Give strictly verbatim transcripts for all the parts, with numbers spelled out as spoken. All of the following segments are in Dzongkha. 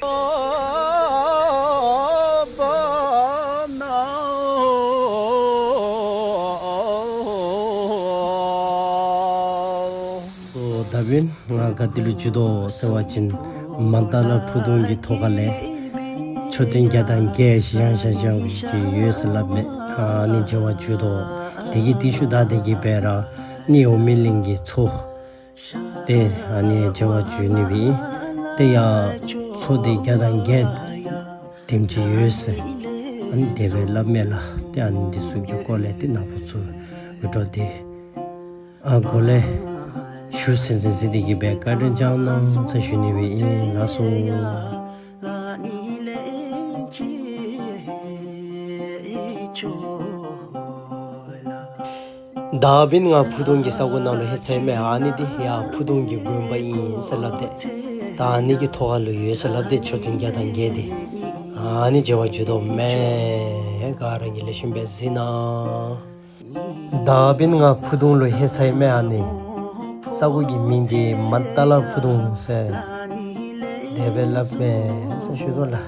སོ་ད་འབདན་ང་ག་ཏེ་ལུ་འགྱོ་དོ་ཟེར་བ་ཅིན་མན་ཏ་ལ་ཕུ་དུང་གི་ཐོག་ཁ་ལས་མཆོད་རྟེན་བརྒྱ་དང་བརྒྱད་བཞེངས་བཞེངས་བཞེངས་ཀྱི་ཡོད་ཟེར་སླབ་མས། ཨ་ནི་མཇལ་བར་འགྱོ་དོ། དེ་གི་ཏེ་ཤུལ་ད་དེ་གི་སྦེ་ར་གནས་འོ་མ་གླིང་གི་མཚོ་ཏེ་ཨ་ནི་མཇལ་བར་འགྱོ་ནི་སྦེ་ཨིན། ཏེ་ཡང་མཚོ་འདི་བརྒྱ་དང་བརྒྱད་དེམ་ཅིག་ཡོད་ཟེར་ཨ་ནི་དེ་སྦེ་སླབ་མས་ལགས། ཏེ་ཨ་ནི་འདི་ཚུ་གི་སྐོར་ལས་ཏེ་ནཱ་བུ་ཚུ་འུ་ཅོ་ཏེ་ཨ་གོ་ལས་ཞུ་ཟིན་ཟིན་ཟིན་དེ་གི་སྦེ་བཀའ་དྲིན་བསྐྱང་གནང་ཟེར་ཞུ་ནི་སྦེ་ཨིན་ལགས་སོ། ད་འབདན་ང་ཕུ་དུང་གི་ས་གོ་ནང་ལུ་ལྷོད་ཚར་ཡི་མས། ཨ་ནི་འདི་ཡར་ཕུ་དུང་གི་དགོན་པ་ཨིན་ཟེར་སླབ་སྟེ་ད་ཨ་ནི་གི་ཐོག་ཁ་ལུ་ཡོད་ཟེར་སླབ་སྟེ་མཆོད་རྟེན་བརྒྱ་དང་བརྒྱད་འདི་ཨ་ནི་མཇལ་བར་འགྱོ་དོ་མས། ག་ར་གིས་ལེགས་ཤོམ་སྦེ་གཟིགས་གནང་། ད་འབདན་ང་ཕུ་དུང་ལུ་ལྷོད་ཚར་ཡི་མས། ཨ་ནི་ས་གོ་གི་མིང་འདི་མན་ཏ་ལ་ཕུ་དུང་ཟེར་དེ་སྦེ་སླབ་མས་ཟེར་ཞུ་དོ་ལགས།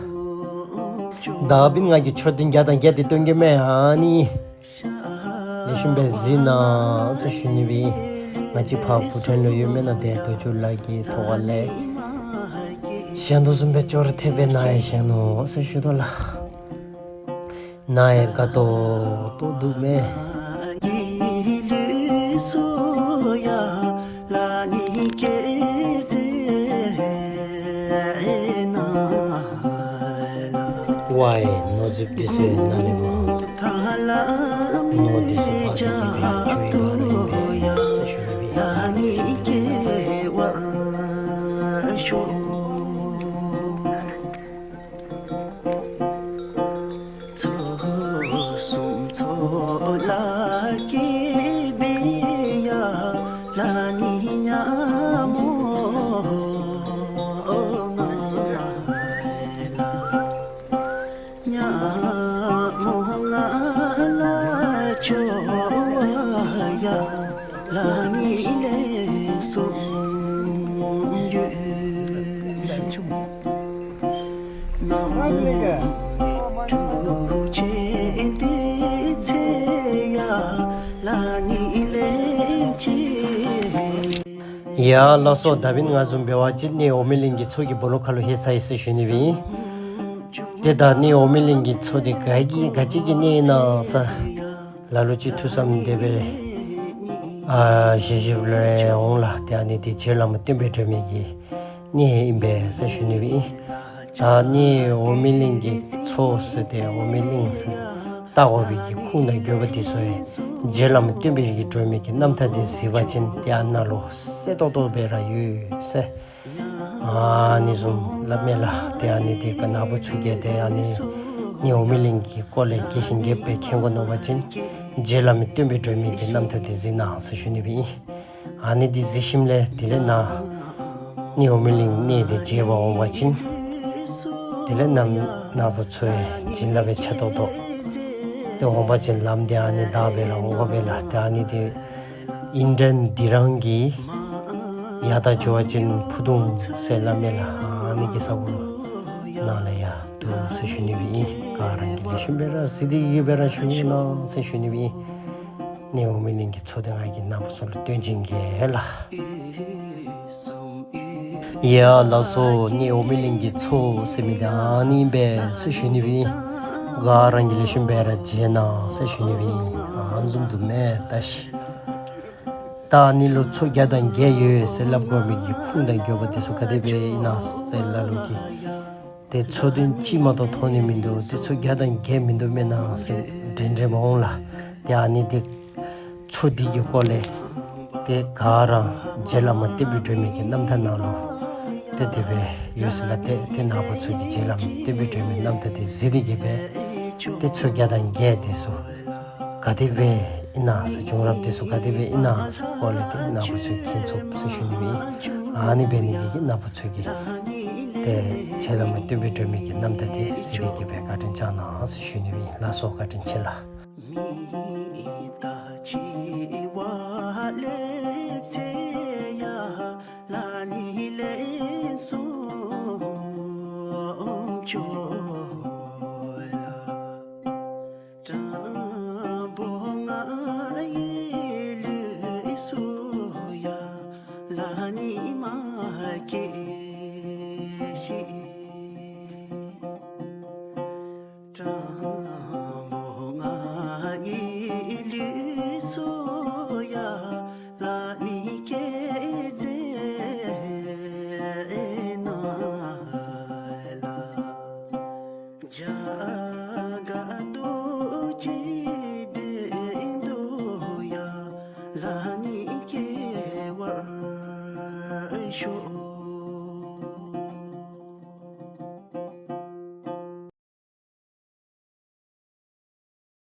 ད་འབདན་ང་གིས་མཆོད་རྟེན་བརྒྱ་དང་བརྒྱད་འདི་སྟོན་གེ་མས། ཨ་ནི་ལེགས་ཤོམ་སྦེ་གཟིགས་གནང་ཟེར་ཞུ་ནི་སྦེ་ཨིན། ང་བཅས་ཕར་བུ་ཕྲན་ལུ་ཡོད་མེན་ན་ཏེ་རྡོ་རྗེ་ལ་གི་ཐོག་ཁ་ལས་བཞེངས་དོ་བཟུམ་སྦེ་ཅོག་ར་འཐདཔ་སྦེ་ནཱ་ཡང་བཞེངས་ནུག་ཟེར་ཞུ་དོ་ལགས། ནཱ་ཡང་དགའ་ཏོག་ཏོ་འདུག་མས། ཝའི་ནོར་རྫིཔ་འདི་ཚུ་ཡང་ནཱ་ལས་མར་ནོར་འདི་ཚུ་འབག་སྟེ་གི་སྦེ་འགྱོ་ཡི་ག་ར་ཨིན་པས་ཟེར་ཞུ་ནི་སྦེ་ཨིན། ཡ་ལགས་སོ། ད་འབདན་ང་བཟུམ་འབད་བ་ཅིན་གནས་འོ་མ་གླིང་གི་མཚོ་གི་སྦོ་ལོགས་ཁ་ལུ་ལྷོད་ཚར་ཡི་ཟེར་ཞུ་ནི་སྦེ་ཨིན། ཏེ་ད་གནས་འོ་མ་གླིང་གི་མཚོ་འདི་ག་གི་ག་ཅི་གི་གནས་ཨིན་ན་ཟེར་ལ་ལུ་ཅིག་ཐུགས་བསམ་དེ་སྦེ་ཨ་བཞེས་བཞེསཔ་ལས་འོང་ལགས། ཏེ་ཨ་ནི་འདི་རྗེ་བླ་མ་བསྟན་པའི་སྒྲོན་མེ་གི་གནས་ཨིན་པས་ཟེར་ཞུ་ནི་སྦེ་ཨིན། ད་གནས་འོ་མ་གླིང་གི་མཚོ་ཟེར་ཏེ་འོ་མ་གླིང་ཟེར་བཏགས་དགོ་པའི་གི་ཁུངས་དང་དགོས་པ་འདི་ཚུ་ཡང་རྗེ་བླ་མ་བསྟན་པའི་གི་སྒྲོན་མེ་གི་རྣམ་ཐར་འདི་གཟིགས་པ་ཅིན་ཏེ་ཨ་ནཱ་ལུ་གསལ་ཏོག་ཏོ་སྦེ་ར་ཡོད་ཟེར་ཨ་ནི་བཟུམ་སླབ་མས་ལགས། ཏེ་ཨ་ནི་འདི་ག་ནཱ་བུ་ཚུ་གིས་ཏེ་ཨ་ནི་གནས་འོ་མ་གླིང་གི་སྐོར་ལས་རྒྱས་ཤིང་རྒྱསཔ་སྦེ་མཁྱེན་དགོ་མནོ་བ་ཅིན་རྗེ་བླ་མ་བསྟན་པའི་སྒྲོན་མེ་གི་རྣམ་ཐར་འདི་གཟིགས་གནང་ཟེར་ཞུ་ནི་སྦེ་ཨིན། ཨ་ནི་འདི་གཟིགས་ཞིནམ་ལས་དེ་ལས་ནཱ་གནས་འོ་མ་གླིང་གནས་འདི་མཇལ་བར་འོང་བ་ཅིན་དེ་ལས་ནཱ་ནཱ་བུ་ཚུ་ཡང་བྱིན་རླབས་ཡང་ཆེ་ཏོག་ཏོ། ཏེ་འོང་བ་ཅིན་ལམ་འདི་ཨ་ནི་བདའ་སྦེ་ར་འོང་དགོ་པས་ལགས། ཏེ་ཨ་ནི་འདི་ཨིན་དྲན་འདི་རང་གི་ཡར་ད་འགྱོ་བ་ཅིན་ཕུ་དུང་ཟེར་སླབ་མས་ལགས། ཨ་ནི་གི་ས་གོ་ནང་ལས་ཡར་འདུག་ཟེར་ཞུ་ནི་སྦེ་ཨིན། ག་ར་གིས་ལེགས་ཤོམ་སྦེ་ར་གཟིགས་ཏེ་གི་སྦེ་ར་བཞུགས་གནང་ཟེར་ཞུ་ནི་སྦེ་ཨིན། གནས་འོ་མ་གླིང་གི་མཚོ་འདི་ང་གིས་ནཱ་བུ་ཚུ་ལུ་སྟོན་བྱིན་གེ་ལགས། ཡ་ལགས་སོ། གནས་འོ་མ་གླིང་གི་མཚོ་ཟེར་མི་འདི་ཨ་ནི་ཨིན་པས་ཟེར་ཞུ་ནི་སྦེ་ཨིན། ག་ར་གིས་ལེགས་ཤོམ་སྦེ་ར་མཇལ་གནང་ཟེར་ཞུ་ནི་སྦེ་ཨིན། ཨ་ནི་བཟུམ་འདུག་མས། ད་ཤི་ད་ཨ་ནི་ལུ་མཚོ་བརྒྱ་དང་བརྒྱད་ཡོད་ཟེར་སླབ་དགོ་མི་གི་ཁུངས་དང་དགོས་པ་འདི་ཚུ་ག་དེ་སྦེ་ཨིན་ན་ཟེར་ལ་ལུ་གིས་ཏེ་མཚོ་རྟེན་གཅིག་མ་གཏོགས་མཐོང་ནི་མིན་འདུག། ཏེ་མཚོ་བརྒྱ་དང་བརྒྱད་མིན་འདུག་མེན་ན་ཟེར་འདྲན་འདྲནམ་འོང་ལགས། ཏེ་ཨ་ནི་འདི་མཚོ་འདི་གི་སྐོར་ལས་ཏེ་ག་ར་རྗེ་བླ་མ་བསྟན་པའི་སྒྲོན་མེ་གི་རྣམ་ཐར་ནང་ལུ་ཏེ་དེ་སྦེ་ཡོད་ཟེར་ལགས། ཏེ་ཏེ་ནཱ་བུ་ཚུ་གིས་རྗེ་བླ་མ་བསྟན་པའི་སྒྲོན་མེའི་རྣམ་ཐར་འདི་གཟིགས་ཏེ་གི་སྦེ་ཏེ་མཚོ་བརྒྱ་དང་བརྒྱད་འདི་ཚུ་ག་དེ་སྦེ་ཨིན་ན་ཟེར་བྱུང་རབས་འདི་ཚུ་ག་དེ་སྦེ་ཨིན་ན་ཟེར་སྐོར་ལས་ཏེ་ནཱ་བུ་ཚུ་མཁྱེན་ཚུགས་ཟེར་ཞུ་ནི་སྦེ་ཨིན། ཨ་ནི་འབད་ནི་འདི་གིས་ནཱ་བུ་ཚུ་གིས་ཏེ་རྗེ་བླ་མ་བསྟན་པའི་སྒྲོན་མེ་གི་རྣམ་ཐར་འདི་གཟིགས་ཏེ་གི་སྦེ་བཀའ་དྲིན་བསྐྱང་གནང་ཟེར་ཞུ་ནི་སྦེ་ཨིན། ལགས་སོ། བཀའ་དྲིན་ཆེ་ལགས། ཅོ་ལ། སྤྲང་པོ་ང་ཡི་ལུས་སུ་ཡ་ལ་ནི་མ་སྐྱེས།